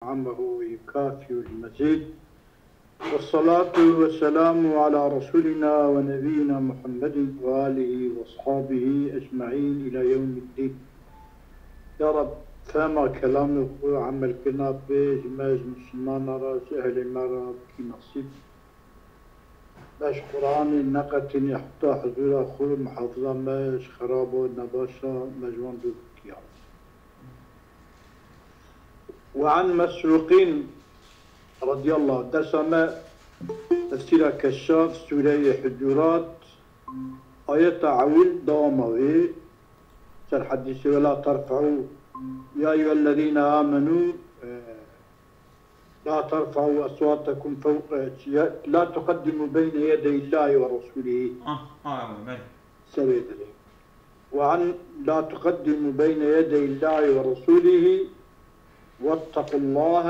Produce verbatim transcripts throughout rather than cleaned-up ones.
نعمه يكافئ المزيد. والصلاة والسلام على رسولنا ونبينا محمد وآله وأصحابه أجمعين إلى يوم الدين. Ya Rab, fehma kelamê xwe, emelkirina pê ji me, ji Mislimana re, ji ehlê me re bikî nasîb. Me ji Quranê neqetînî heta huzûra xwe, muhafiza me ji xeraba, nebaşa me ji wan dûr bikî, ya Rab. وعن مسروق رضي الله، dersa me tefsîra Keşşaf, Sûreyê Hucurat, ayeta ewil dewama wê, ser hedîsê ولا ترفعوا يا أيها الذين آمنوا، e, لا ترفعوا أصواتكم فوق، e, ya, لا تقدموا بين يدي الله ورسوله. Ah, ah, belê. Serê dirê. وعن لا تقدموا بين يدي الله ورسوله واتقوا الله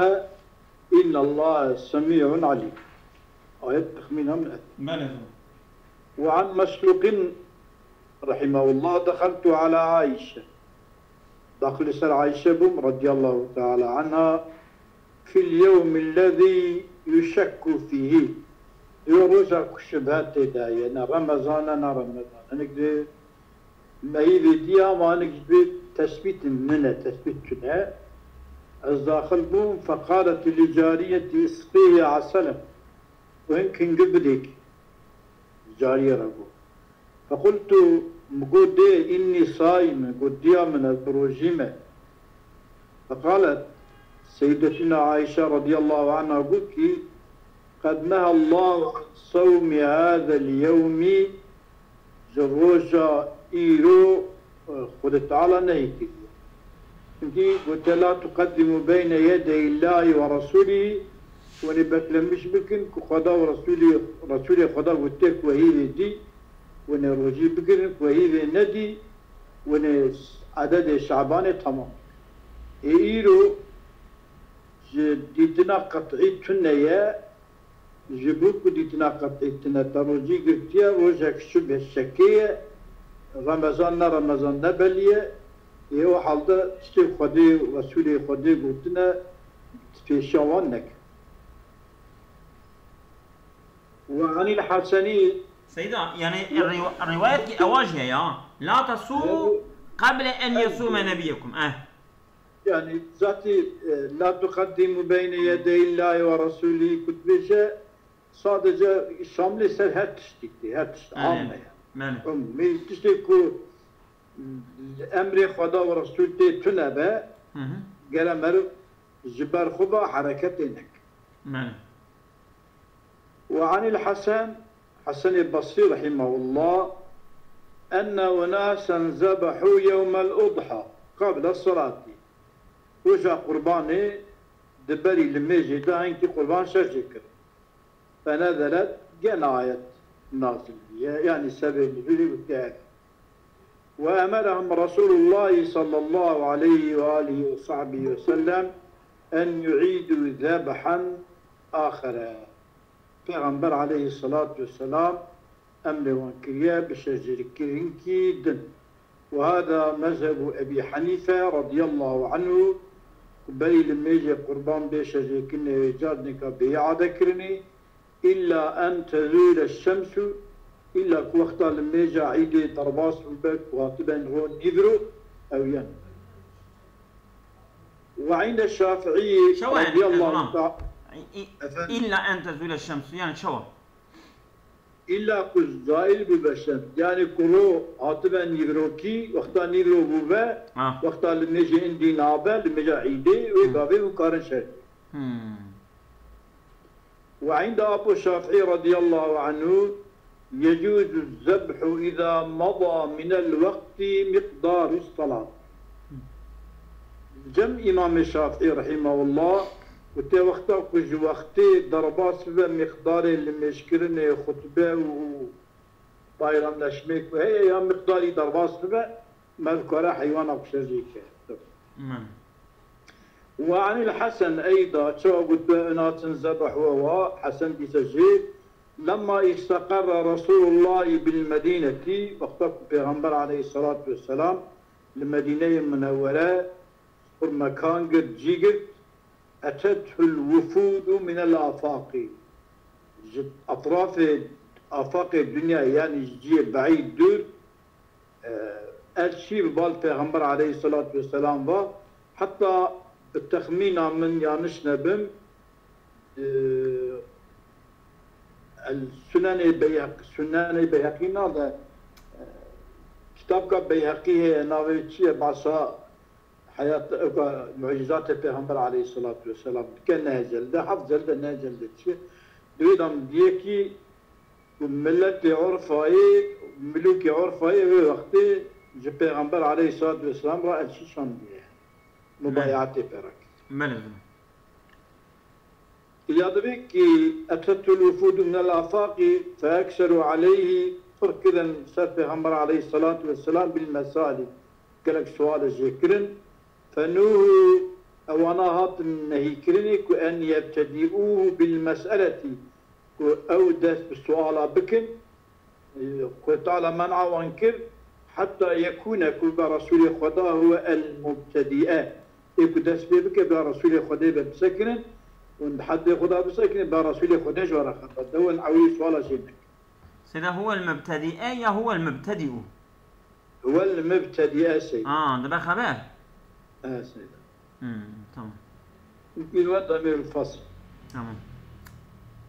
إن الله سميع عليم. Ayet texmîna min e. Belê. وعن مسروق رحمه الله دخلت على عائشة. Daxilî ser Ayşe bûm, radiyallahu teala anha, في اليوم الذي يشك فيه. Di roja ku şibhe tê de ye, ne Remezan e, ne Remezan. Hinek dê mehîvê diya, ama hinek ji bê tesbît nine, tesbît tune. Ez daxil bûm, فقالت لجارية اسقيه عسلا. Û hin kingi bidêk. Cariye re got. فقلت، min got, dê, إني صائم، got, diya min, ez bi rojî me. فقالت، Seyyidetîna Ayşe radiyallahu anha got ki, قد نهى الله عن صوم هذا اليوم، ji roja îro, e, Xwedê Teala nehî kiriye. Çimkî gote, لا تقدموا بين يدي الله ورسوله، wenê beklemiş bikin ku Xweda û Resûlê, Resûlê Xweda gote ku wehî vê dî, wenê rojî bigirin, ku wehî vê nedî, wenê ededê Şabanê temam. Ê îro ji dîtina qet'î tune ye, ji bo ku dîtina qet'î tune te rojî girtiye, rojek şibê şekê ye, Remezan ne Remezan ne belî ye, ê o halde tiştê Xwedê û Resûlê Xwedê gotine pêşiya wan neke. وعن الحسن. Seyda, yani riwa-, rivayet ki ewa jî ye ya. La tasumu qable en yasume nebiyukum. Eh. Yani zatî, e, la tuqaddimu beyne yedey Illahî ve Resûlî ku dibêje, sadece şamlê ser her tiştî tê, her tişt Belê. Am e. Belê. Umumî tiştê ku emrê Xweda û Resûl tê tune be, Hı hı. gere meriv ji ber xwe ve hereketê neke. Belê. وعن الحسن، Hesenê Basrî rahimahullah, أن أناسا ذبحوا يوم الأضحى قبل الصلاة. Roja Qurbanê di berî limêjê de hinkî qurban şerjê kir. فنزلت، gene ayet nazil bûye, yani sebê nuzulê gotiye ev. وأمرهم رسول الله صلى الله عليه وآله وصحبه وسلم أن يعيدوا ذبحا آخر. Pêxember aleyhisselatu vesselam emrê wan kiriye bi şerjêrkirinkî din. وهذا مذهب أبي حنيفة رضي الله عنه، ku berî limêjê qurban bê şerjêkirinê wê cardinêka bê îade kirinê, إلا أن تزول الشمس، îlla ku wexta limêja îdê derbas bibe, ku hatibe ro nîvro, ew yen. وعند الشافعي Çawa yani, رضي الله Ezra? تعالى. İ-, i-, Efendim? İlla en tezule şemsu, yani çawa? Îlla ku zaîl bibe şems, yani ku ro hatibe nîvrokî, wexta nîvro bûbe, Ha. wexta limêjê indî nabe, limêja îdê, wê Hı. gavê û karin şer. Hmm. وعند أبو الشافعي رضي الله عنه يجوز الذبح إذا مضى من الوقت مقدار الصلاة. Cem Îmamê Şafî rahimahullah, ku tê wexta ku ji wextê derbas bibe, miqdarê limêjkirinê, xutbe û bayramlaşmê ku heye ya miqdarî derbas bibe, merdikare heywana ku şerjê ke. Min. وعن الحسن أيضا، çawa gotiye, أناس ذبحوا، Hesen dîse jî, لما استقر رسول الله بالمدينة، wexta ku Pêxember aleyhisselatu vesselam li Medîneyê Munewwere xwe mekan girt, cî girt, Etethul wufudu minel afaqi. Ji etrafê afaqê dinyayê, yani ji cihê beîd dûr, e, elçî bi bal Pêxember aleyhisselatu vesselam ve, heta bi texmîna min yanlış nebim, e, el Sunenê Beyheq-, Sunenê Beyheqî nade, e, kitabka Beyheqî heye, navê çi ye? Basa heyat, eka mucizatê Pêxember aleyhisselatu vesselam dike, neh celde, heft celde, neh celde çi ye? Di wê de min diyekî ku miletê Urfayê, milûkê Urfayê wê wextê ji Pêxember aleyhisselatu vesselam re elçî şandiye. Mubayatê pê re kir. Belê, belê. Ya dibê ki etethul wufudu minel afaqi fe ekseru aleyhi, pir kirin ser Pêxember aleyhisselatu vesselam bil mesalî. Gelek sual jê kirin. Fe nuhu, ewana hatin nehîkirinê ku en yebtedîûhu bil meseleti, ku ew dest bi suala bikin. Xwê Teala men'a wan kir, heta yekûne, ku be Resûlê Xweda huwe el mubtedîe. Ê ku dest pê bike, be Resûlê Xwedê be bisekinin, û di heddê Xweda bisekinin, be Resûlê Xwedê ji we re xeber de, û ewî suala jê nekin. Seyda, huwe el mubtedîe ya huwe el mubtedîu? Huwe el mubtedîe, Seyda. Ha, dibe xeber? E, Seyda. Hmm, tamam. Mümkün ve damir fasl. Tamam.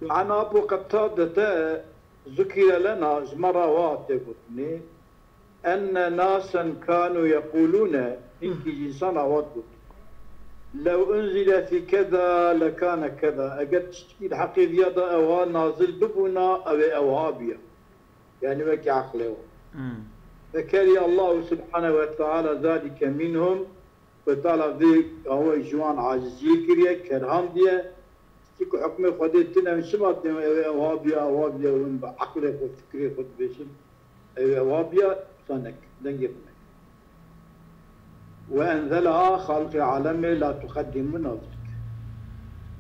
Ve an Abu Qetadete zukire lena, ji me re wa tê gotinê, enne nasen kanu yequlune, hinkî ji însan awa digot. Lew unzile fî keza lekane keza. Eger tiştekî li heqê viya de ewa nazil bibûna, ew ê ewa biya. Yani wekî eqlê wan. Hmm. Fekeriye Allahu subhanehu ve teala zalike minhum. Xwê Teala vê awayî ji wan aciziyê kiriye, kerhandiye. Çiku hukmê Xwedê tune, çima dibên ew ê ewa biya, ewa biya, hûn bi eqlê xwe, fikrê xwe dibêjin, ew ê ewa biya, wisa nekin, dengê xwe nekin. Ve enzelaha, xalqê alemê la tuqeddimû navdike.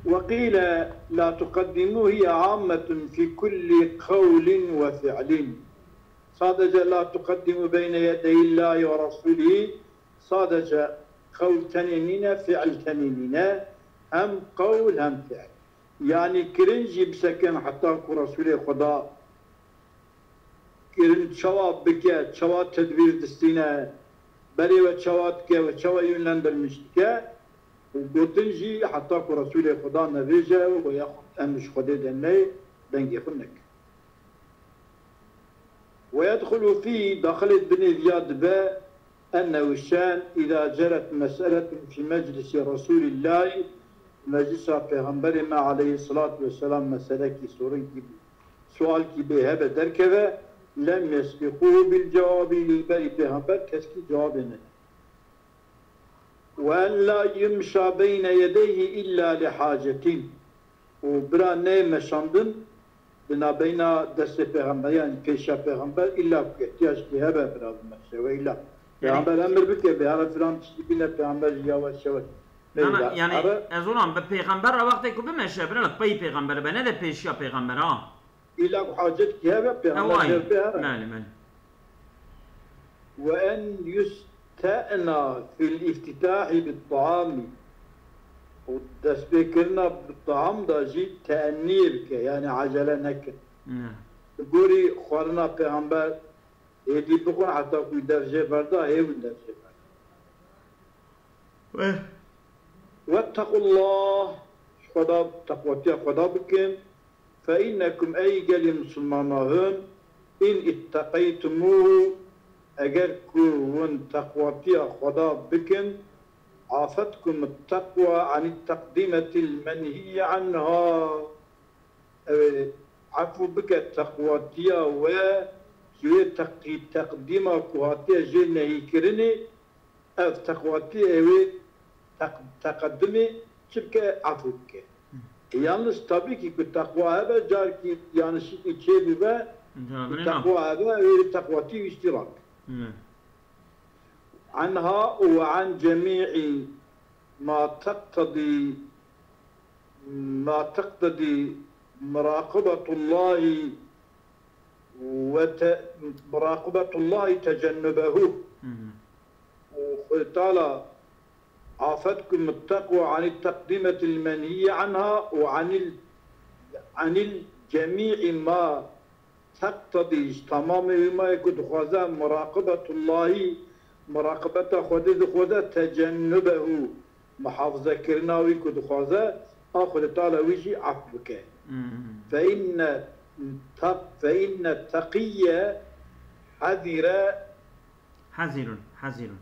Ve qîle la tuqeddimû hiye ammetun fî kullî qewlin ve fi'lin. Sadece la tuqeddimû beyne yedeyillâhi ve rasûlihî, sadece qewl tenê nîne, fi'l tenê nîne, hem qewl hem fi'l. Yani kirin jî bisekin heta ku Resûlê Xweda kirin çawa bike, çawa tedbîr distîne, berê we çawa dike, we çawa yönlendirmiş dike, û gotin jî heta ku Resûlê Xweda nebêje, we yaxud em ji Xwedê de neyê, dengê xwe nekin. Ve yedxulu fî, daxilê binê viya dibe, ennehu şen, îza ceret mes'eletun fî meclisî Resûlîllahî, meclisa Pêxemberê me aleyhisselatu vesselam meselekî, sorinkî, sualkî bê hebe derkeve, lem yesbiqûhu bil cewabî, li berî Pêxember keskî cewabê nede. Ve en la yumşa beyne yedeyhi illa li hacetin. Û bira neyê meşandin di nabeyna destê Pêxember, yani pêşiya Pêxember, illa ku ihtiyacekî hebe bira bimeşe. Ve illa Yani Pêxember emir bike, bê here filan tiştî bîne, Pêxember jî ya we şewe. Na, na, Leyla, yani here ez olam bi Pêxember re wextê ku bimeşe, bira li pey Pêxember be, ne de pêşiya Pêxember, ha. Îlla ku hacetkî hebe, Pêxember Eway. Jê bê here. Belê, belê. Ve en yuste'na fil iftitahî bit taami. Û destpêkirina bi taam de jî teenniyê bike, yani acele nekin. Ne. Li gorî xwarina Pêxember, êdî bixwin heta ku dev jê berda, hêvin dev jê berda. Weh. Wettaqullah, ji Xweda, teqwatiya Xweda bikin. Fe innekum, ey gelî misilmana hûn, in itteqeytumuhu, eger ku hûn teqwatiya Xweda bikin, afetkum teqwa anit teqdîmetil menhiyyi anha. Ew ê efû bike teqwatiya we ji wê teqî-, teqdîma ku hatiye jê nehîkirinê, ev teqwatî ew ê teq-, teqedimê çi bike, efû bike. Yalnız tabii ki ku teqwa hebe, carkî yanlışîkî çêbûbe, Cevabını teqwa hebe, ew ê teqwatî wî îstîrak. Hı. Anha ve an cemî'î ma teqtedî, ma teqtedî muraqabetullahî ve te-, muraqabetullahî tecennubehu. Hı hı. Û Xwedê Teala عافتكم التقوى عن التقدمة المنهي عنها وعن ال-، عن الجميع ما تقتضي، ji tamamê wî mayê ku dixwaze muraqabetullahî, muraqabeta Xwedê dixwaze, tecennubehu, muhafizekirina wî ku dixwaze, a Xwedê Teala wî jî ef bike. Hmm. Fe inne taq-, fe inne teqiyye hazire. Hazirun, hazirun.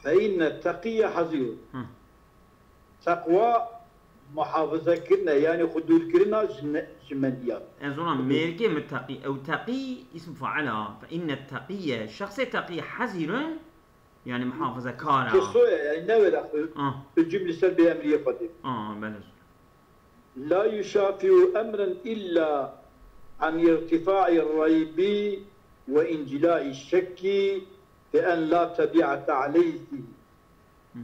Fe inne teqiyye hazirun. Hı. Teqwa muhafaza kirine, yani xwe dûr kirina ji ne-, ji menhiyan. Ez ona mêrikê muteqî, ew teqî îsm fail a. Fe inne teqiyye, şexsê teqî hazirun, yani muhafazekar a. Qissoye, yani ne were xwe, Ah. Bi cümle ser bêemriyê Xwedê. Ah, belê. La yuşafiu emren illa an irtifai reybi ve incilai şekki ve en la tebiate aleyhi. Hmm.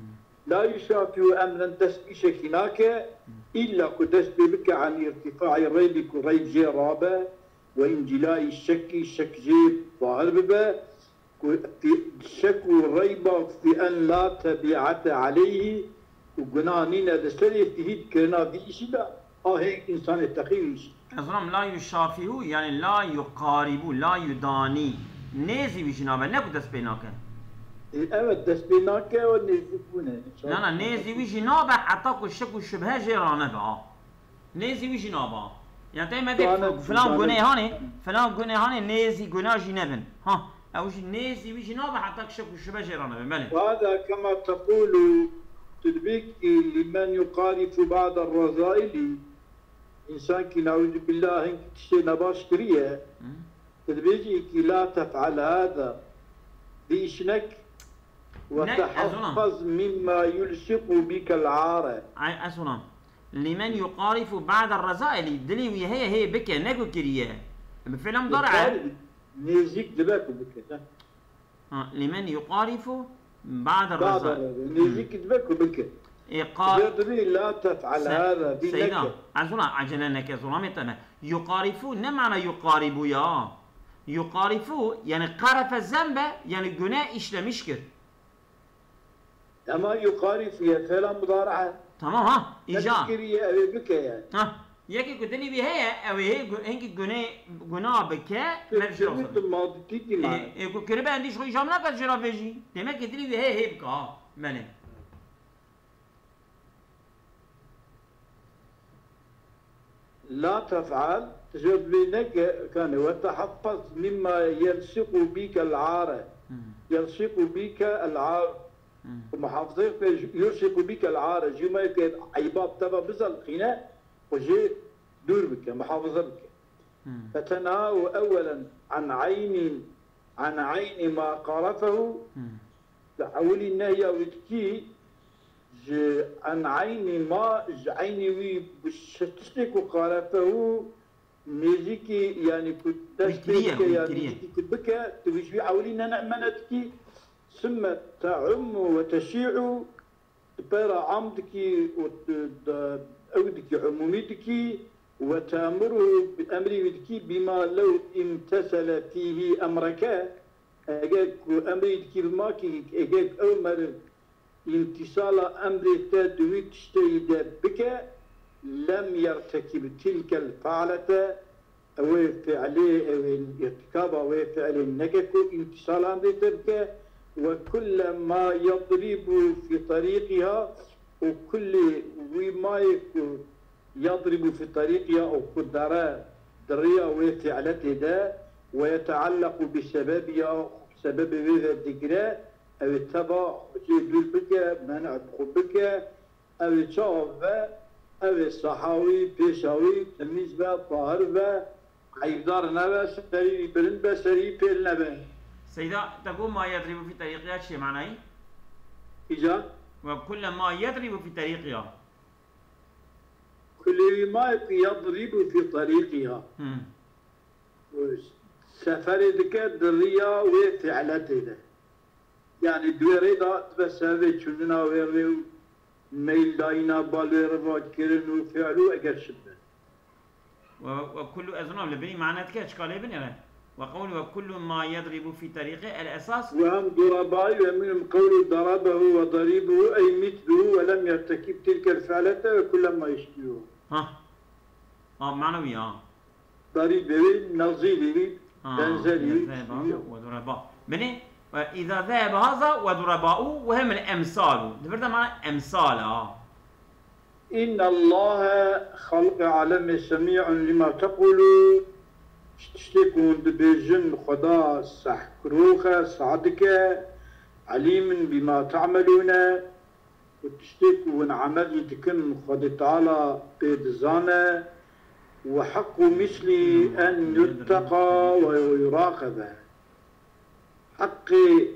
La yuşafiu emren, dest bi îşekî nake, Hmm. Îlla ku dest pê bike an irtifai reybi, ku reyb jê rabe, ve incilai şekki, şek jê zahir bibe, ku fi-, şek û reyba fi en la tebiate aleyhi, û gunah nîne li serê fihît kirina vî îşî de, a hê însanê teqî wî îşî. Ez zanim la yuşafihu, yani la yuqaribu, la yudani. Nêzî wî jî nabe, ne ku dest pê nake. E, evet, dest pê nake, o nêzîk bûne. Na, na, nêzî wî jî nabe, heta ku şek û şubhe jê ranebe, ha. Nêzî wî jî nabe. Yani te me dê Dane-, filan dane- gunê hanê, filan gunê hanê nêzî guna jî nebin. Ha, ew jî nêzî wî jî nabe heta ki şek û şube jê re nebin. Belê. Ve hada kema tekulu, tu dibê ki limen yuqarifu ba'da rezaili, însan ki neûzubillah hin tiştê nebaş kiriye, Hı. Tu dibêjî ki la tef'al hada, vî îş nek, ve Ne, ez ona. tehaffaz mimma yulsiqu bikel are. Ay, ez ona. Limen yuqarifu ba'da rezaili, dilê wî heye hê bike, ne ku kiriye. Bi filan dar e. Nêzîk dibe ku bike, ne? Ha, limen yuqarifu ba'da Ba'da rezaili. Nêzîk dibe ku bike. Ê, qa- Dibe dibê la tef'al Se-, hada, vî Seyda, neke. ez ona acele neke, zolamê te me. Yuqarifu ne mana yuqaribu ya. Yuqarifu, yani karefe zenbe, yani günah işlemiş kir. Ama yuqarifu ye, fela mudari'e. Tamam ha, Ne îca. kiriye, ew ê bike yani. Ha, yekê ku dilî wî heye, ew ê hê gu-, hinkî gunê-, guna bike, Tu mevjû tu olsun. tu madî tî Ê, mane. ê, ku kiribe endîş xwe îca min nake jê re vêjî. Demek ki dilî wî heye hê bike ha. Belê. La tef'al, tu jê dibê neke, kane, ve tehaffaz mimma yelsiqu bike el-are. Hmm. Yelsiqu bike el-ar. Hmm. Muhafazeyê xwe, yelsiqu bike el-are. Jî me ke eyba bi te ve bizeliqîne, xwe jê dûr bike, muhafaza bike. Hmm. Fetenhahu ewwelen an eynin, an eyni ma qarefehu. Hmm. Li ewilî nehya wî dikî, ji an eyni ma, ji eynî wî bi şi-, tiştê ku qarefehu nêzîkî, yani ku dest pê Wî kiriye, bike wî ya kiriye. nêzîkî ku bike, tu wî ji wî ewilî ne, ne, mene dikî, sümme te'ummu ve teşî'u, tu pê re am dikî û tu de-, ew dikî, umûmî dikî, ve te'muruhu, bi emrî wî dikî, bîma lew imtesele fîhî emreke, eger ku emrî dikî bi ma kî, eger ew meriv îmtîsala emrê te di wî tişteyî de bike, lem yertekib tilkel fe'lete, ew ê fi'lê, ew ê îrtikaba wê fi'lê neke ku îmtîsala emrê te bike, ve kulle ma yedrîbu fî terîqîha, û kullî wî mayê ku yedrîbu fî terîqîha û ku dere di riya wê fi'letê de, ve yeteellequ bi sebebiha, sebebê wê ve digire, ew ê teva xwe jê dûr bike, men'a bi xwe bike, ew ê çawa be, ew ê saha wî, pêşa wî temîz be, tahir be, eyvdar nebe, serî wî bilind be, serî wî pêl nebe. Seyda, te got ma yedrîbu fî terîqîha çi ye manayî? Îca? Ve kulle ma yedrîbu fî terîqîha. Kulê wî ma yedrîbu fî terîqîha. Hmm. Û seferê dike di riya wê fi'letê de. Yani di wê rê de dibe sebebê çûnina wê rê û meyl dayîna bal wê riva kirin û fi'l û eger şibe. Ve, ve kullu ez ona li binî mane dike çika lê binêre. وقول وكل ما يضرب في طريقه الأساس. وهم ضرباء ومنهم قول ضربه وضريبه أي مثله ولم يرتكب تلك الفعلة وكل ما يشبهه. ها اه معنوي اه ضريبه نظيره آه، بنزره إذا ذهب هذا وضرباء. بني، إذا ذهب هذا وضرباؤه وهم الأمثال. دبردا معنى أمثال اه إن الله خالق عالم سميع لما تقولون. Tiştê ku hûn dibêjin Xweda sehkrox e, sadik e, عليم بما تعملون. Û tiştê ku hûn emelî dikin Xwedê Teala pê dizane. وحق مثله أن يتقى ويراقب. Heqê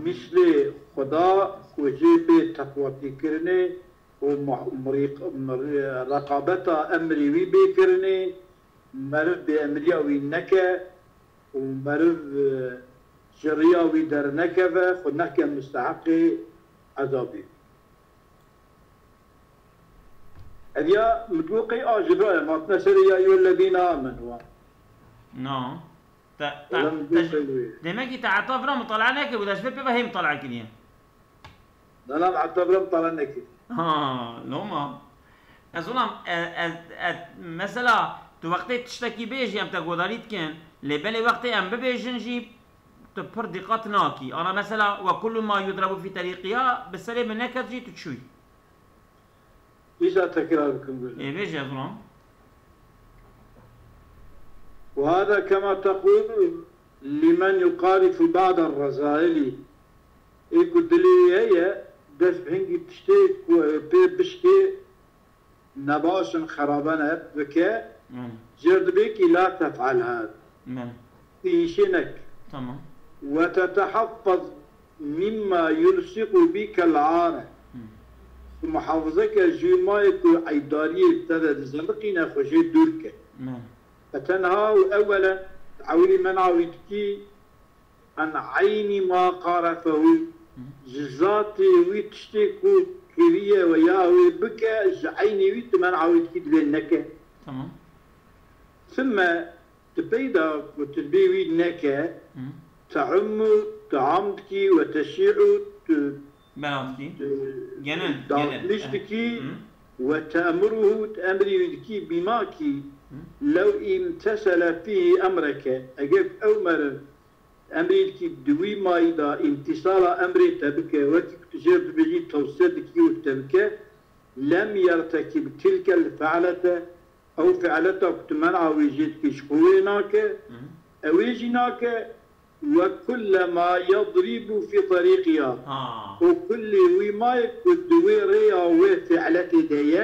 mislê Xweda ku jê bê teqwatîkirinê û muh- murîq- mur- reqabeta emrê wî bê kirinê, meriv bêemriya wî neke û meriv e, ji riya wî dernekeve, xwe neke musteheqê ezabê. Ev ya min got qey a ji vira ye, ma tine serê ya eyyuhellezîne amenu. No. Te, te, Ola min te, got qey wê. Demek ki te heta vira mutalaa nekir û te ji vê pê ve hê mutalaa kiriye. Dana heta vira mutalaa nekir. Ha, loma. Ez olam, e, e, e, mesela tu wextê tiştekî bêjî em te godarî dikin, lê belê wextê em bibêjin jî tu pir dîqat nakî. Ana mesela وكل ما يضرب في طريقها bi serê min neket jî tu çûyî. Îsa tekrar bikim gul. Ê bêje ez olam. وهذا كما تقول لمن يقارف بعض الرذائل. Ê ku dilê wî heye dest bi hingî tiştê ku pê bişkê nebaş in, xeraben e bike, Hmm. jêr dibê kî لا تفعل هذا. Men. Îşê nek. Tamam. وتتحفظ مما يلصق بك العار. Hmm. Muhafizeke ji mayê ku eydariyê te de dizeliqîne xwe jê dûr ke. Men. فتنهاه أولا, ewilî men'a wî dikî عن عين ما قارفه, ji zatê wî tiştê ku kiriye we ya wê bike, ji eynê wî tu men'a wî dikî divê neke. Tamam. ثم tu peyda ku tu dibê wî neke, Hmm. تعم, tu am dikî, وتشيع, tu Berat ki. tu Genel, dağıtmış genel. dikî, Hmm. وتأمره, tu emrî wî dikî, بما kî لو امتثل فيه أمرك, eger ew meriv emrî dikî di wî mayî de îmtîsala emrê te bike, wekî ku tu jê dibêjî tewsiye dikî û te bike, لم يرتكب تلك الفعلة, ew fi'leta ku tu men'a wê jê dikî ji xwe wê nake, Hmm. ew ê jî nake, وكل ما يضرب في طريقها. Ha. Û kullî wî mayê ku di wê rêya wê fi'letê de ye,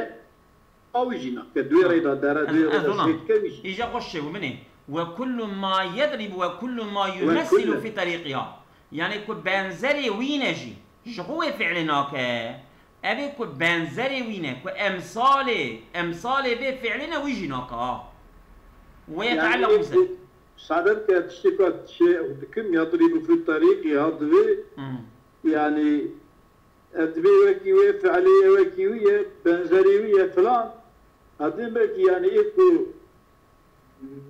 ew jî nake. Di wê rêda dere, di wê Ez, ez rêda olam. sêdike wî jî. Îja xweş çêbû binê. وكل ما يضرب وكل ما يمثل وكل. في طريقها. Yani ku benzerê wî ne jî. Ji xwe wê fi'lê nake. Evê ku benzerê wî ne. Ku emsalê, emsalê vê fi'lê ne wî jî nake ha. Ve Yani yeteallaq ê bize. ku sade bike tiştê ku ez çê dikim, يضرب في طريقها divê, Hmm. yani ez divê wekî wê fi'lê ye, wekî wî ye, benzerê wî ye filan. Hadi belkî yani ê ku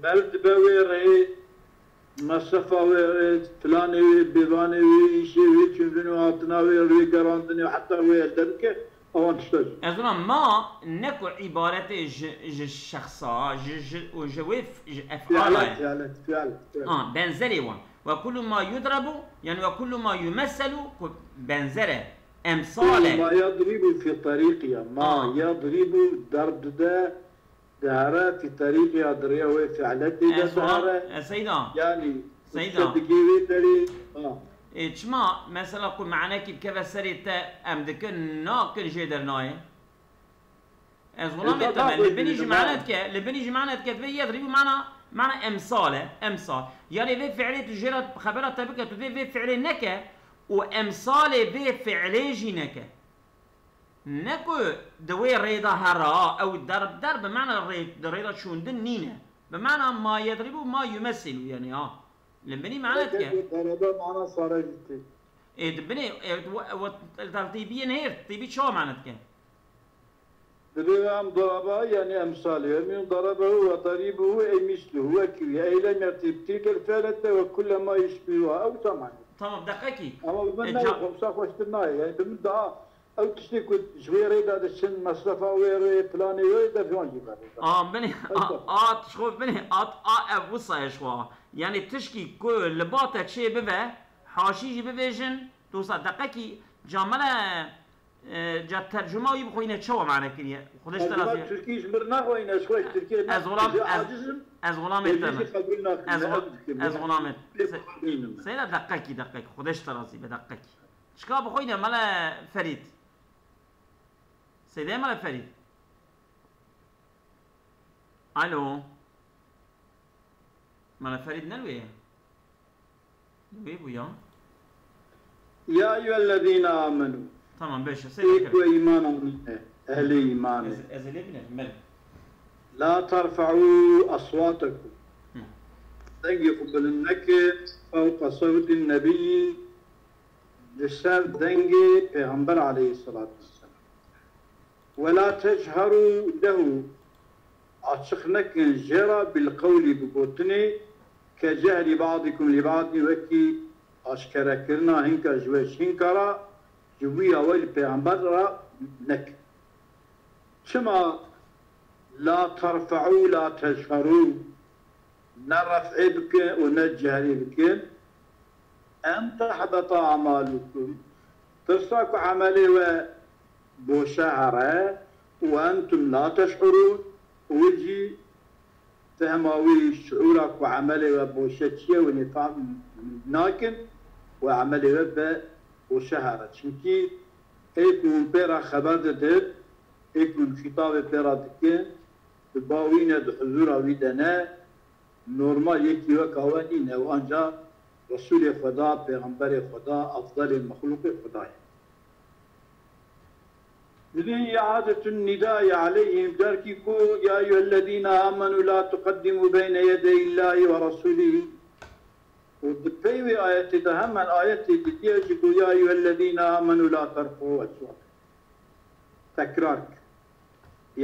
meriv dibe wê rê, mesrefa wê rê, filanê wê, bêvanê wê, îşê wê, çûndin û hatina wê, wê gerandinê û heta wê elde bike, ewan tişta jî. Ez ona ma ne ku îbaretê ji, ji şexsa, ji, ji, û ji wê f-, ji ef'ala ye. Fi'let, fi'let, fi'let. Ha, benzerê wan. وكل ما يضرب, yani وكل ما يمثل, ku benzer e. Emsal e. ما يضرب في طريقها. ما آه. يضرب, derb dide, dihere, في طريقها, di rêya wê fi'letê de Ez ona, dihere. e, Seyda. Yani, Seyda. Te digê wê derê. Ha. E, çima, mesela ku manekî bikeve serê te, em dikin, nakin jê dernayê? Ez wilamê Êza te me, nabe li binî jî jî mane ma- dike, li binî jî mane dike, divê yedrîbû mana, mana emsal e, emsal. Yani vê fiilê tu jê re xebera te bike, tu vê, vê fiilê neke û emsalê vê fiilê jî neke. Ne ku di wê rêda here, ha, ew derb, derb bi mana rê, di rêda çûndin nîne. Bi mana ma yedrîbû ma yumesilu yani, ha. Li binî mane dike. Derebe mana sare jî tê. Ê, di binê, ê, we, we, li tîbiyê nehêr, tîbî çawa mane dike? Divê em daraba, yani emsalê, em yun darabehu ve daribuhu ey misluhu, wekî wî, ey lem yetib tilkel fi'lete ve kullema yişbihuha, ew tamam. Tamam, deqekî. Ama bi min E, ne ca- xwe, wisa xweştir nayê. Yani bi min daha ew tiştê ku ji wê rê de diçin, mesrefa wê rê, planê wê de filan jî berê. A, binê, a, a, tişxo binê, at, a, ev wisa ye ji xwe. Yani tişkî ku li ba te çê bibe, haşî jî bibêjin, dosa deqekî, camele, e, ca tercuma wî bixwîne çawa mane kiriye? Xwedê ji te razî be. Tirkî ji mir naxweyne, ez xwe ji Tirkiyê Ez ne, olam, ez ez, acizim. Ez olamê te me. Jî qebûl nakim, Ez ne, ola-, ez dikim, ez ne, olamê. pê Se-, qebûlînim. Seyda deqekî, deqekî. Xwedê ji te razî be, deqekî. Çika bixwîne mele Ferîd. Seyda mele Ferîd. Alo. Mele Ferîd ne wê ye? Wê bû ya. Ya eyyühellezîne amenu. Tamam, beş. Ê ku îman anîne, ehlê îman e. Ez, ez ê lê bînim, belê. La terfe'û eswâtekum. Hı. Dengê xwe bilind neke fewqa sewtîn nebiyî, li ser dengê Pêxember aleyhisselatu vesselam. Ve la teçherû lehu, açiq nekin jê re, bil qewlî, bi gotinê, ke cehrî ba'dikum li ba'dî, wekî aşkerekirina hinka ji we ji hinka re, ji wî ya we li pêxember re nekin. Çima la terfe'û, la teçherû, ne ref'ê bikin û ne cehrî bikin? En tehbeta amalukum, tirsa ku emelê we boşe here, û entum la teş'urûn, û jî fehma wî, şuûra ku emelê we boşe çi ye, hûn ê fehm nakin û emelê we be boşe here. Çimkî ê ku hûn pê re xeber didin, ê ku hûn xîtabê pê re dikin, di ba wî ne, di huzûra wî de ne, normal yekî weka we nîne, ew anca Resûlê Xweda, Pêxemberê Xweda, efdelê mexlûqê Xweda ye. Divê îadetun nîdayê aleyhîm, derkî ku, ya eyyuhellezîne amenû la tuqeddimû beyne yedeyillahî ve resûlihî. Û di pey wê ayetê de hemen ayetê didiyê jî got, ya eyyuhellezîne amenû la terfe'û eswâtekum. Tekrar kir.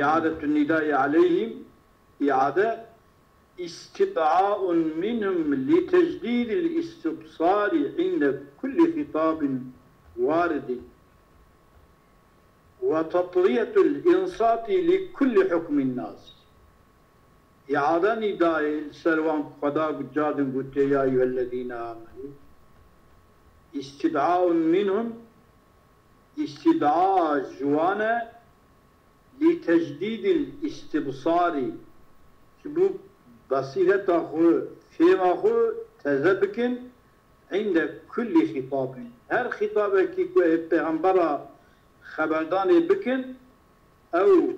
Îadetun nîdayê aleyhîm, îade, istid'aun minhum li tecdîdil istibsarî inde kulli xîtabin waridin. Ve tatriyetul insati li kulli hukmin nazil. Îade nîdayê li ser wan ku Xweda got, carin gotiye, ya eyyuhellezîne amenû. Îstîd'aun minhum, îstîd'a ji wan e, li tecdîdil îstibsarî, ji bo besîreta xwe, fêma xwe teze bikin, inde kullî xîtabî. Her xîtabekî ku ê pêxembera xeberdanê bikin, ew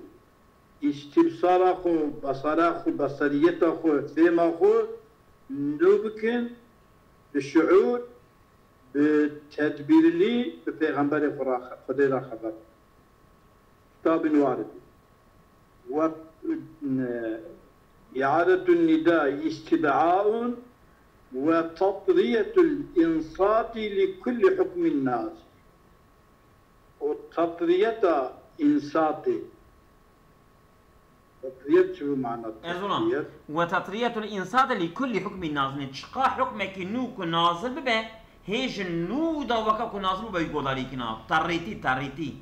îstîbsara xwe, basara xwe, basariyeta xwe, fêma xwe nû bikin, bi şuûr, bi tedbîrlî bi pêxemberê xwe re, Xwedê re xeber. Xîtabin warid. Ve, e, îadetun nîdâ îstîd'aun ve tatriyetul însatî li kullî hukmin nazil. Û tatriyeta însatê. Tatriyet çi mana? Ez ona. Tatriyet. Ve tatriyetul însatî li kullî hukmin nazil. Çiqa hukmekî nû ku nazil bibe, hê ji nû da weke ku nazil bûbe wî godarî kina. Tarîtî, tarîtî.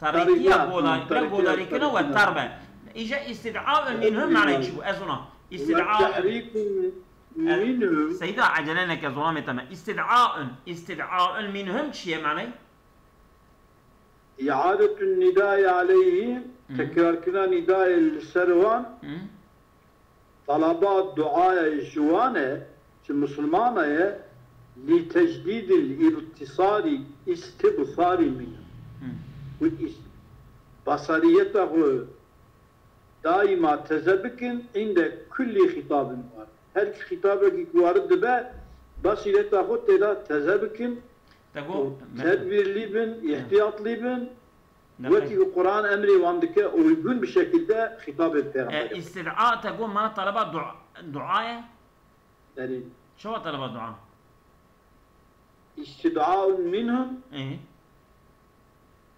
Tarîtiya godarî, bira godarî kina we tar be. Îja îstîd'aun minhum manayê çi bû? Ez ona. Îstîd'aun. Tehrîkun minhum. Seyda, ecele neke, zolamê te me. Îstîd'aun, îstîd'aun minhum çi ye manayê? Îadetun nîdayê aleyhîm, tekrarkirina nîdayê li ser wan. Talaba duaya ji wan e, ji misilmana ye, li tecdîdil îbtisarî, îstibsarî min. Û îs-, basariyeta xwe daîma teze bikin, inde kullî xîtabin warid. Her xîtabekî ku warid dibe, basîreta xwe tê de teze bikin û tedbîrlî bin, îhtiyatlî bin. Wekî ku Quran emrê wan dike, uygun bir şekilde xîtabê pêxemberê. E, îstîd'a te got mana taleba dua, dua ye? Erê. Çawa taleba dua? Îstîd'aun minhum. Ê.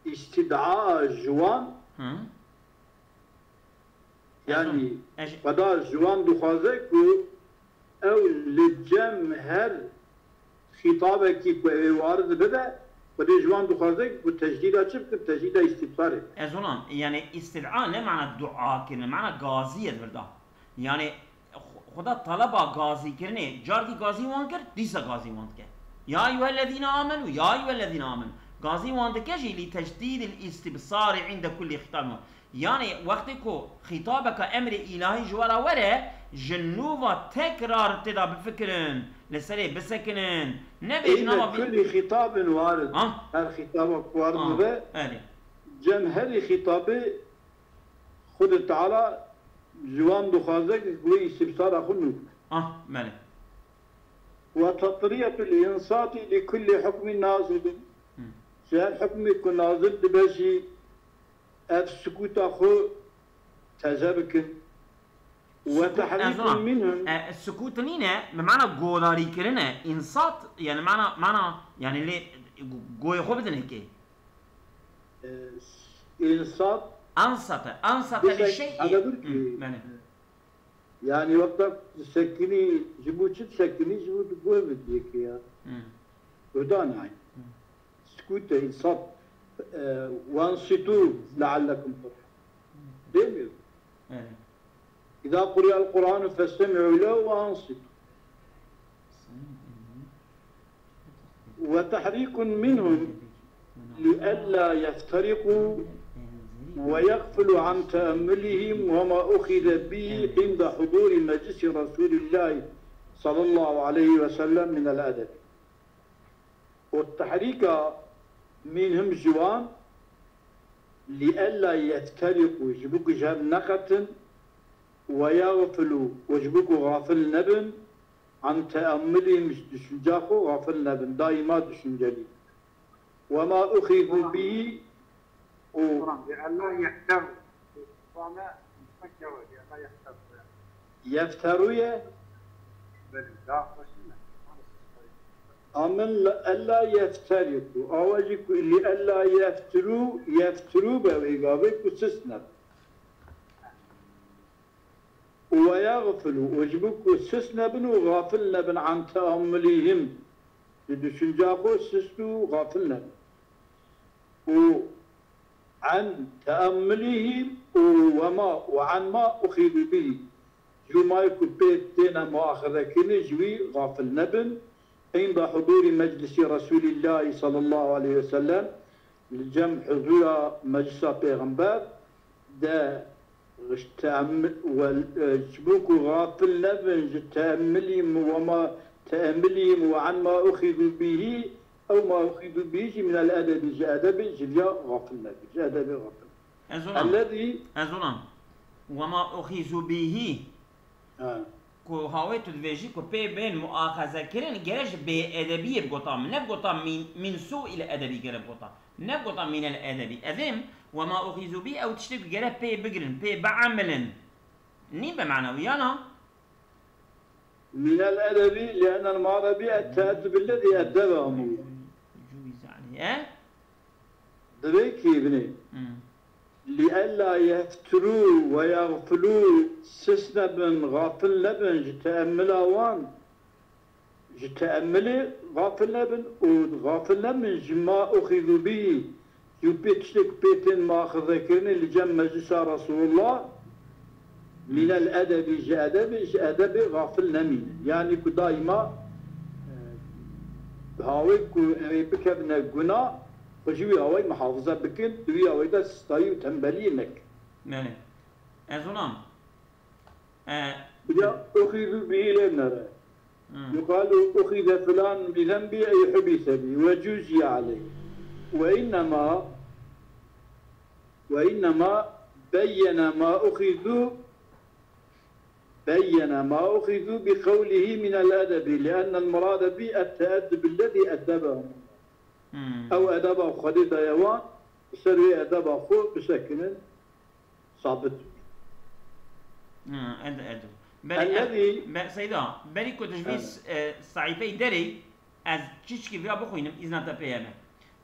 Îstîd'a ji wan. Hı. Yanî, Xweda ji wan dixwaze ku ew li cem her xîtabekî ku ew ê warid bibe, Xwedê ji wan dixwaze ku tecdîda çi bikin? Tecdîda îstîbsarê. Ez ona, yani, îstid'a ne mana dua kirin, mana gazî ye di vir de. Yani, Xweda taleba gazî kirinê, carkî gazî wan kir, dîsa gazî wan dike. Ya eyyuhellezîne amenu, ya eyyuhellezîne amenu. Gazî wan dike jî lî tecdîdil îstîbsarî inde kullî xîtabin. Yani, wextê ku xîtabeka emrê îlahî ji we re were, ji nû ve tekrar tê de bifikirin, li serê bisekinin. Nebêjin ama vî- kulî xîtabin warid. Ha? Her xîtaba ku warid Ha, bibe, erê. cem herî xîtabê Xwedê Teala ji wan dixwaze ku wê îstîbsara xwe nû bike. Ah, belê. Ve tatriyetul însatî li kullî hukmî nazilin. Hı. Ji her hukmê ku nazil dibe jî ev sukûta xwe teze bikin. Ve Sukût, ez tehrîkun zana. minhum. E, sukût nîne, bi mana godarî kirine. Însat, yani mana, mana, yani lê goyê xwe bidin hekê. E, însat Ansate, ansate li Dişek şey. Hele dur ki. Hı, yani. Yani wexta sekinî, ji bo çi sekinî, ji bo tu guh bidiyê ki ya. Hı. Guhdan yani. Hı. Sukût e, însat, e, wansitu leallekum turhamun. Değil mi? Evet. إذا قرئ القرآن فاستمعوا له وأنصتوا. وتحريك منهم لئلا يفترقوا ويغفلوا عن تأملهم وما أخذ به عند حضور مجلس رسول الله صلى الله عليه وسلم من الأدب. û tehrîka mînhim ji wan, lîella yefterîqû, ji bo ku ji hev neqetin, we yaxfilû, û ji bo ku xafil nebin, an teammulî, ji düşünca xwe xafil nebin, daîma düşüncelî. Wema uxîzû bihî, û Kur'an, لئلا يفتروا. Kur'an'e, Kur'an'e, لئلا يفتروا. Yefterû ye? Belê, daha hoş değil mi? Amin, لئلا يفترقوا. Awa jî ku, لئلا يفتروا, yeftirû be wê gavê ku sis nebin. Û ويغفلوا, û ji bo ku sis nebin û xafil nebin, عن تأملهم, ji düşünca xwe sist û xafil nebin. Û عن تأملهم û وما, û عن ما أخذوا به, ji mayê ku pê têne muaxezekirinê ji wî xafil nebin. عند حضور مجلس رسول الله صلى الله عليه وسلم, li cem huzura meclisa Pêxember de, ji teem-, wel-, e, ji bo ku xafil nebin, ji teemilî, wema teemilî, وعن ما أخذوا به, ew ما أخذوا به jî من الأدب, ji edebê, ji vîya xafil nebin, ji edebê xafil. Ez ona. Ellezî Ez ona. Wema uxîzû bîhî. Ha. Ku hawê tu dibêjî ku pê bên muaxezekirin, gere ji bêedebiyê bigota min. Ne bigota min, min sû'il edebî gere bigota. Ne bigota minel edebî. Evêm, wema uxîzû bî, ew tiştê ku gere pê bigirin, pê biemilin. Nî bi mana wî ya na? Minel edebi, li'ennel ma'rebi et-teeddubi lezî eddebehumu. Cûwize aleyh. E? Divê kî binê. Hmm. Li'ella yeftirû ve yagfilû, sis nebin, gafil nebin ji teemmila wan, ji teemmilê gafil nebin û gafil nebin ji ma uxîzû bî, ji pê tiştê ku pê tên muaxizekirinê li cem meclisa Resûlullah, mînel edebî, ji edebê, ji edebê gafil nemînin. Yanî ku daîma, e, hawê ku ew ê bikevine guna, xwe ji wî awayî muhafize bikin, di wî awayî de sistayî û tembeliyê nekin. Belê. Ez ona, e, Ya uxîzû bihî lê nere. Hmm. Yuqalu uxize filan bi zenbi ey hubise bi ve cuziye aleyh. Ve innema, ve innema beyyene ma uxizu, beyyene ma uxizu bi qewlihi minel edebi, li'ennel murade bi et-teeddubi lezî eddebehum. Hmm. Ew edeba Xwedê daye wan, bi ser wê edeba xwe bisekinin, sabit. Hmm, ed-, ed-, berî, Ellezî e, be-, Seyda, berî ku tu ji vî Evet. s-, e, saîfeyê derê, ez çîçkî vira bixwînim, îzna te pê hebe.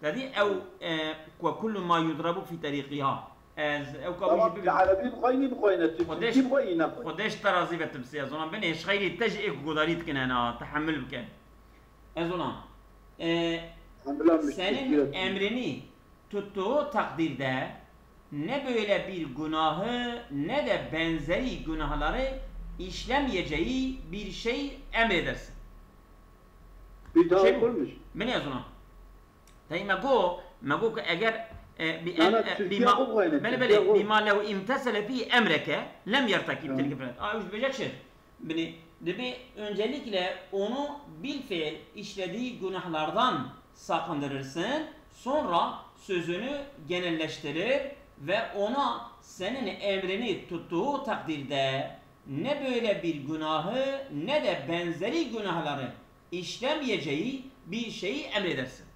Te dî ew, e, ku kullu ma yudrebu fî terîqiha. Ez ew ka Tamam, bûjî bi bibim. Erebî bixweyî, bixweyne, Xwedeş, Tirkî bixweyî, nexwe. Xwedeş te razî be, Timsî, ez ona binê, ji xeyrî te jî ê ku godarî dikine na, te hemil bike. Ez ona. E, Hemila senin müşkil. Emrini tuttuğu takdirde ne böyle bir günahı ne de benzeri günahları işlemeyeceği bir şey emredersin. Bir daha Şey okur musun? Binê ez ona. Tey me got, me got ke eger, e, bi Na, em, na, e, Tirkiye bima, xwe bixweyne, belê, Tirkiye belê, xwe. Bima lew imtesele fî emreke, lem yertekib Ha. tilke filan. A, ew ji bêjek şir. Binê, dibe öncelikle onu bilfiil işlediği günahlardan sakındırırsın, sonra sözünü genelleştirir ve ona senin emrini tuttuğu takdirde ne böyle bir günahı ne de benzeri günahları işlemeyeceği bir şeyi emredersin.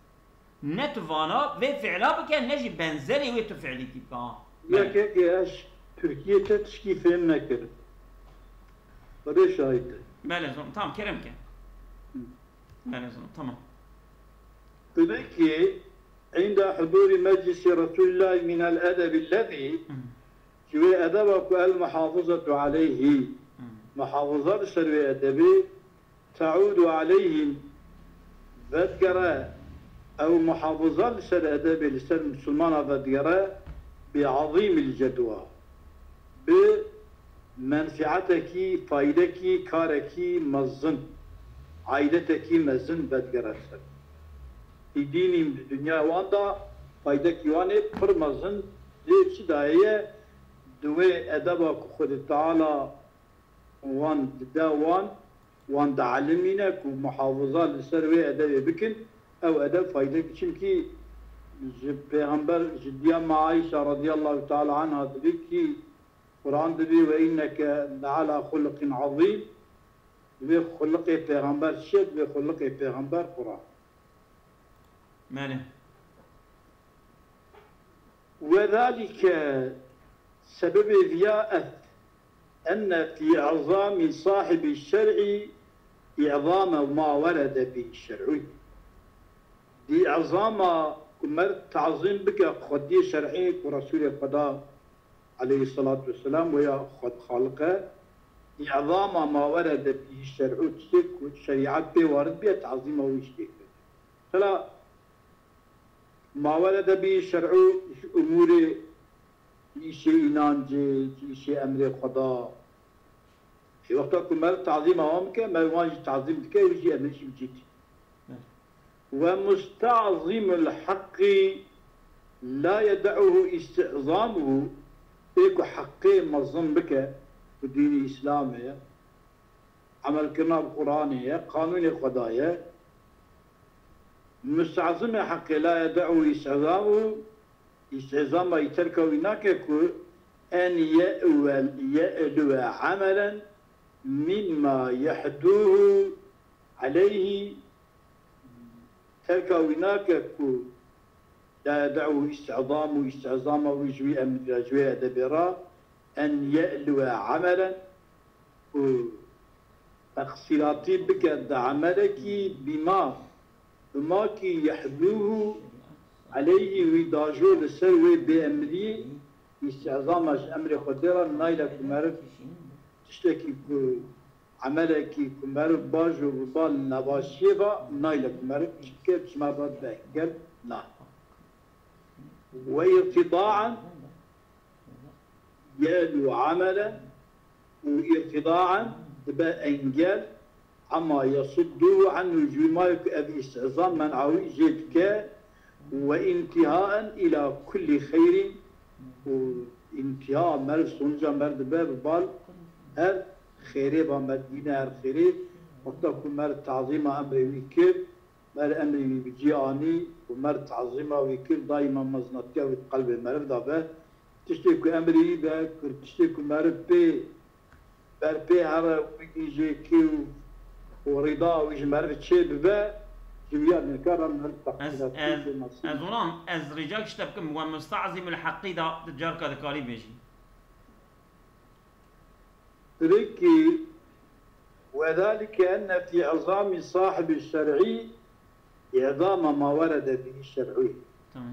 Ne tu vana vê fiila bike, ne jî benzerê wê tu fiilî kî bike. Ha. Yekek ez Tirkiye te tişkî fêm nekirim. Xwedê şahid e. Belê zon, tamam, kerem ke. Hı. Belê zon, tamam. Demek ki عند حضور مجلس رسول الله من الأدب الذي Hı. Ji wê edeba ku el muhafizetu aleyhî, Hmm. muhafiza li ser wê edebê, teudu aleyhî, vedigere, ew muhafiza li ser edebê, li ser misilmana vedigere, bi azîmîl cedwa, bi menfiatekî, faydekî, karekî mezin, aidetekî mezin vedigere ser. Fî dînîm, di dinya wan de faydekî wan ê pir mezin. Lê çi daye ye? Di wê edeba ku Xwedê Teala wan dide wan, wan dialimîne ku muhafiza li ser wê edebê bikin, ew edeb faydek, çimkî ji Pêxember, ji diya me Ayşe radiyallahu teala anha dibê kî Quran dibê, "Ve inneke leala xuluqin azîm." Divê xuluqê Pêxember çi ye? Divê xuluqê Pêxember Quran. Belê. Ve zalike, sebebê viya est, enne fî izamî sahibî şer'î izame ma werede bî şer'û. Di izama ku mer tazîm bike xwediyê şer'î ku Resûlê Xweda aleyhissalatu vesselam, wê ya xwe xaliq e, îzama ma werede bî şer'û, tiştê ku şerîet pê warid bîye, tazîma wî jî tê kirin. Mesela, ma werede bî şer'û ji umûrê, ji îşê înancê, ji îşê emrê Xweda, Ê wexta ku mer tazîma wan bike, mer wan jî tazîm dike, wî jî emrê jî bi cî tî. Ve mustazimul haqqî la yede'uhu isti'zamuhu, ê ku heqê mezin bike, ku dînî Îslamê ye, emelkirina bi Quranê ye, qanûnê Xweda ye, mustazimê heqê la yede'uhu isti'zamuhu, Îstîzama wî terka wî nake ku en ye'wel, ye'lwe emelen mîn ma yehduhu aleyhî, terka wî nake ku la yede'u îstîzam û îstîzama wî ji wî emrî re, ji wê edebê re, en ye'lwe emelen, û teqsîratî bike di emelekî bîma, bima kî yehdûhu aleyhî, wî dajo li ser wê bêemriyê, îstîzama ji emrê Xwedê re, nayle ku meriv tiştekî ku, emelekî ku meriv bajo bi bal nebaşiyê ve, nayle ku meriv çi bike, çima ve bi engel, na. Ve îrtîdaen ye'lû amelen û îrtîdaen dibe engel, ema yesudduhu anhu, ji wî mayê ku ev îstîzam men'a wî jê dike, ve întîhaen îlâ kullî xeyrîn, û întîha mer, sonuca mer dibe bi bal her xêrê ve, mer dibîne her xêrê, wexta ku mer tazîma emrê wî kir, Mer emrê wî bi cî anî û mer tazîma wî kir, daîma mezinatiya wî di qelbê meriv de be. Tiştê ku emrê wî be, ku tiştê ku meriv pê, ber pê here, wî jê kê û, û rîda wî ji meriv çê bibe, ji wî ya nêkar re meriv Ez, teqsîratî ez, pê nasî. Ez ona, ez rîca ji te bikim, we mustazîmul heqî de di carka dikarî bêjî. Divê kî, "Ve zalike enne fî izamî sahibî şer'î îzama ma werede bî şer'û." Tamam.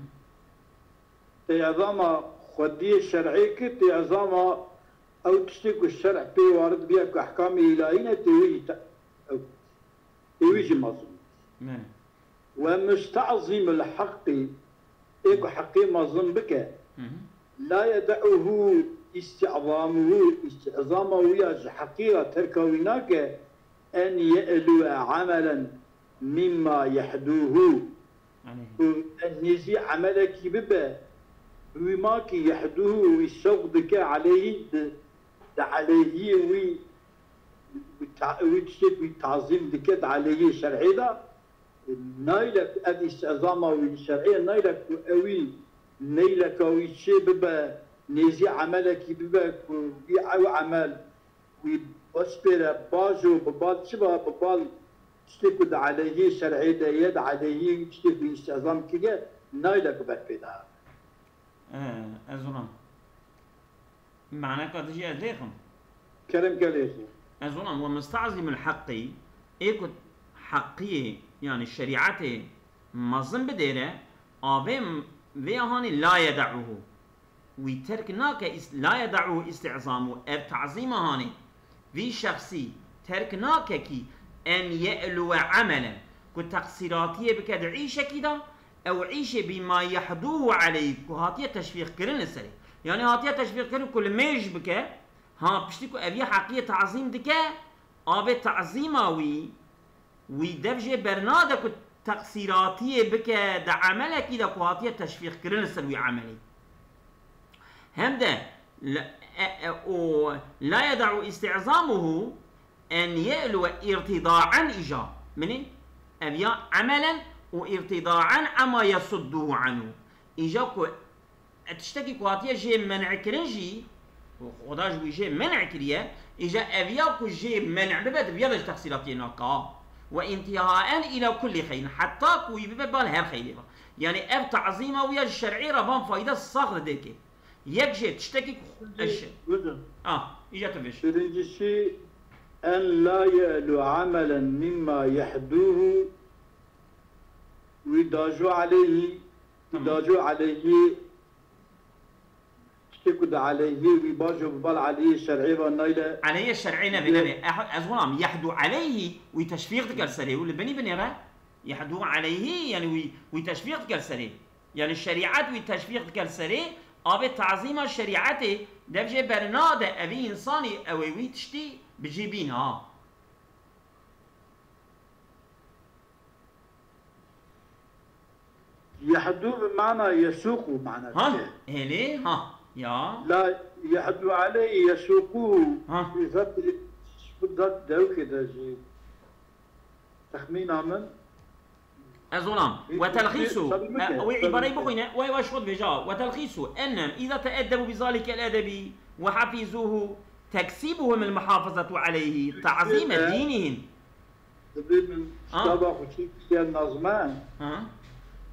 Tê îzama xwediyê şer'ê kir, tê ezama ew tiştê ku şer'ê pê warid biya ku ehkamê îlahî ne, tê wî jî te-, ew, tê wî jî mezin. Belê. Ve mustazimul haqqî, ê ku heqê mezin bike, Hı hı. la yede'uhu isti'zamuhu, isti'zama wî ya ji heqî ya terka wî nake, en ye'luve amelen mimma yehduhu. Aleyhi. Ku nêzî emelekî bibe, wî ma ki yehduhu, wî şewq dike aleyhî, di, di aleyhiyê wî, wî ta-, wî tiştê wî tazîm dike di aleyhiyê şer'ê de, nayle ku ev îstizama wî li şer'ê nayle ku ewî meyleka wî çê bibe, nêzî emelekî bibe ku wî ew emel wî bespêre bajo bi bal çi ba, bi bal tiştê ku di aleyhî şer'ê de ye, di aleyhî tiştê ku îstizam kiriye, nayle ku ber pê de. Ee, ez ona. Maneka dijî ez lêxim. Kerem ke lêxim. Ez ona, ve mustazimul haqqî, ê ku heqiyê, yani şerîetê mezin bidêre, avê m-, vê hanê la yede'uhu. Wî terk nake is-, la yede'uhu isti'zamu, ev tazîma hanê. Vî şexsî terk nake kî en ye'luve emelen, ku teqsîratiyê bike di îşekî de, ew îşê bîma yehduhu aleyh, ku hatiye teşvîq kirin li serê. Yani hatiye teşvîq kirin ku li mêj bike, ha, piştî ku ev yê heqiyê tazîm dike, avê tazîma wî, wî dev jê bernade ku teqsîratiyê bike di emelekî de ku hatiye teşvîq kirin li ser wî emelî. Hem de le-, e, e, û la yede'u isti'zamuhu en ye'luve irtidaen îja. Minî ev ya emelen û irtidaen ema yesudduhu anhu. Îja ku e, tiştekî ku hatiye jê men'kirin jî, û Xuda ji wî jê men'kiriye, îja ev ya ku jê men' bibe, di vîya de ji texsîratiyê naka. Ve intihaen ila kullî xeyrin, heta ku wî bibe bal her xeyrê ve. Yani ev tazîma wî ya ji şer'ê re van fayda sax didê kê. Yek jê tiştekî ku Birinci, eş. Buyurun. Ah, îja tu vêj. Birincisi, en la ye'lu amelen mimma yehduhu, wî dajo aleyhî, Tamam. dajo aleyhî, tiştê ku di aleyhî wî bajo bi bal aleyhî şer'ê ve nayle. Aleyhî şer'ê nebe, Ye- nebe. Eh, ez wanam, yehdu aleyhî, wî teşvîq dike li serê û li binî binê re. Yehdu aleyhî, yani wî, wî teşvîq dike li serê. Yani şerîet wî teşvîq dike li serê, avê tazîma şerîetê dev jê bernade evî însanî ew ê wî tiştî bi cî bîna. Yehdu bi mana yesuqu mana Ha, dike. Hêlê, ha, ya. La yehdu aleyhi yesuquhu. Ha. Zat, zat dewkê de jî. Texmîna min. Ez onam. Wî, Ve telxisu. Wî, E, wî, wî îbareyî wî, bixwîne. Wey, wey, şot vêja. Ve telxisu. Ennem, îza teeddebu bi zalikel edebi ve hafizuhu, teksibuhum el muhafazatu aleyhi, ta'zime dînihim. Dibê min Ha. kitaba xwe çi kisiya nazme. Ha.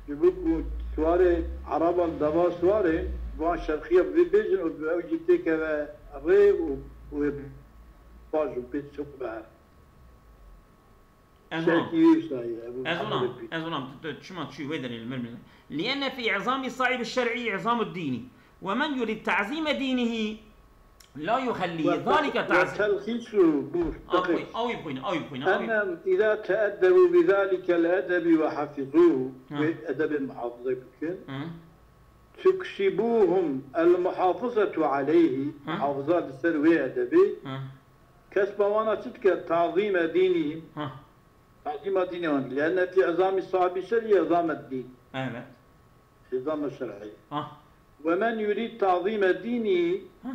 Ji bo ku siwarê Ereba li deva siwarê, van şerxiya bi vê bêjin û ew jî têkeve rê û, û ê baş û pê çi xwe be. Ez onam. Şerkî wî wisa ye, Ebu Ez onam. Muhammed. Ez onam. Tu, tu çima çû wê derê li mir mir. Lienne fi i'zami sahibi şer'i i'zamu dînî. Ve men yurid ta'zime dînihi la yuxellî Ve zalike ta'zîm. Telxisu bûr. Aw bixwîne, aw bixwîne, aw bixwîne, aw bixwîne. Ennem îza teeddebu bi zalikel edebi ve hafizuhu. Ha. Wê edebê muhafaza bikin. Hı. Tuksibuhum el muhafazetu aleyhi. Ha. Muhafaza li ser wê edebê. Ha. Kesba wana çi dike? Tazîme dînî. Ha. Tazîma dînê wan. Lienne fi îzamî sahibi şer'i îzamet dîn. Evet. Îzame şer'i. Ha. Ve men yurid tazîme dînî Ha.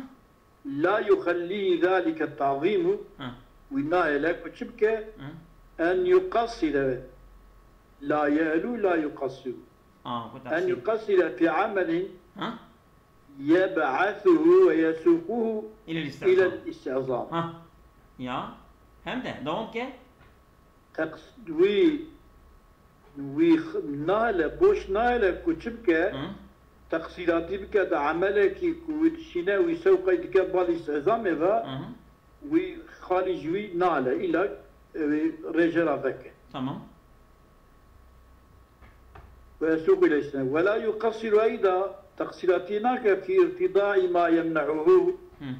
la yuxellî zalike tazîmu Ha. wî nahêle ku çi bike? Ha. En yuqassire la ye'lu la yuqassiru. Ha, bu En tefsîr. yuqassire fi amelin Ha? yeb'athuhu ve yesuquhu İlel istizam. ilel istizam. Ha. Ya. Hem de devam ke. Teqs-, wî, wî x-, nahêle, boş nahêle ku çi bike, Hı. teqsîratî bike di emelekî ku wî dişîne, wî sewqey dike balî îstizamê ve, Hı hı. wî xalî ji wî nahêle, îlla, e, wî rêje ra veke. Tamam. Ve yesuqu ilel istizam. Ve la yuqassiru eyda Teqsîratî nake fî irtîdaî ma yemne'uhu. Hmm.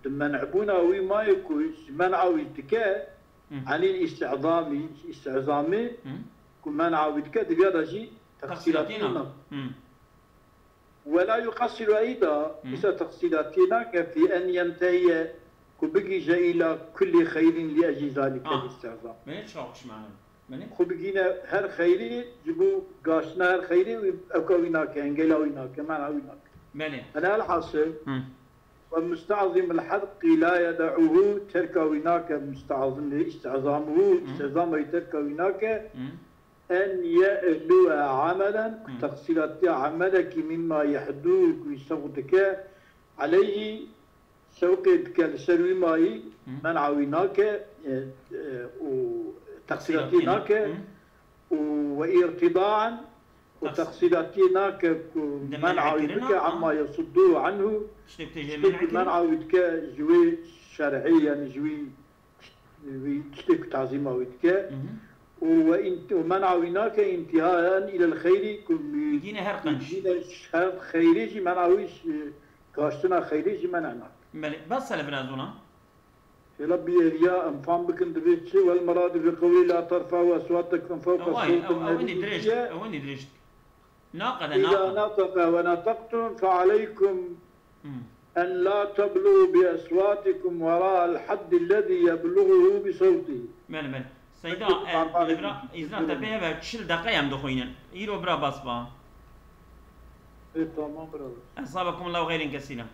Di men'bûna wî mayê ku ji men'a wî dike, Hmm. anîl îstizamî, îstizamî Hmm. ku men'a wî dike, di vîya de jî Teqsîratî teqsîratî nake. nake. Hmm. Wela yuqasîru eyda, Hmm. îsa teqsîratî nake fî en yentehiye ku bigihîje îla kullî xeyrîn li eclî zalîke Ah. îstizam. Belê çawa xweş mane. Belê. Xwe bigihîne her xeyrî, ji bo gaştina her xeyrî wî ewka wî nake, engela wî nake, men'a wî nake. Belê. Yanî elhasil, Hmm. ومستعظم الحق لا يدعه, terka wî nake, mustazim li îstizamû, Hmm. îstizama wî terka wî nake, Hmm. en ye'lûe amelen, ku Hmm. teqsîratiya amelekî mimma yehdû, ku wî sewq dike, aleyhî, sewqê dike li ser wî mayî, Hmm. men'a wî nake, e, e, û teqsîratî Teqsîratî nake, Hmm. û we îrtîdaan, û Teqs- teqsîratî nake ku Di men'a wî men'kirina, bike, ha. emma yesuddu anhu, Tiştê ku tê jê tiştê ku men'kirina. men'a wî dike ji wê şer'î, yanî ji wî, wî tiştê ku tazîma wî dike. Mhm. Û we înt-, û men'a wî nake întihaen îlel xeyrî, ku wî Bigihîne her qenc. bigihîne her xeyrî jî men'a wî, gaştina xeyrî jî men'a nake. Belê, bes e li vira zona. Hêla bi yêriya em fam bikin divê çi? Wel meradu bi qewlî la terfe'u eswatakum fewqa Ew ay, sewtin ew, ew ênî dirêj, nebiyye. ew ênî dirêj. Naqede, Îza naqede. nataka ve nataqtum fe aleykum Hmm. en la tebluğu bi eswatikum wera el haddi lezî yebluğuhu bi sewtihi. Belê, belê. Seyda, Peki, e, tamam, li vira peki, îzna buyurun. te pê hebe çil deqe em dixwînin. Îro bira bas ba. E, tamam, bravo. Esabekum Allahu xeyrin kesîra.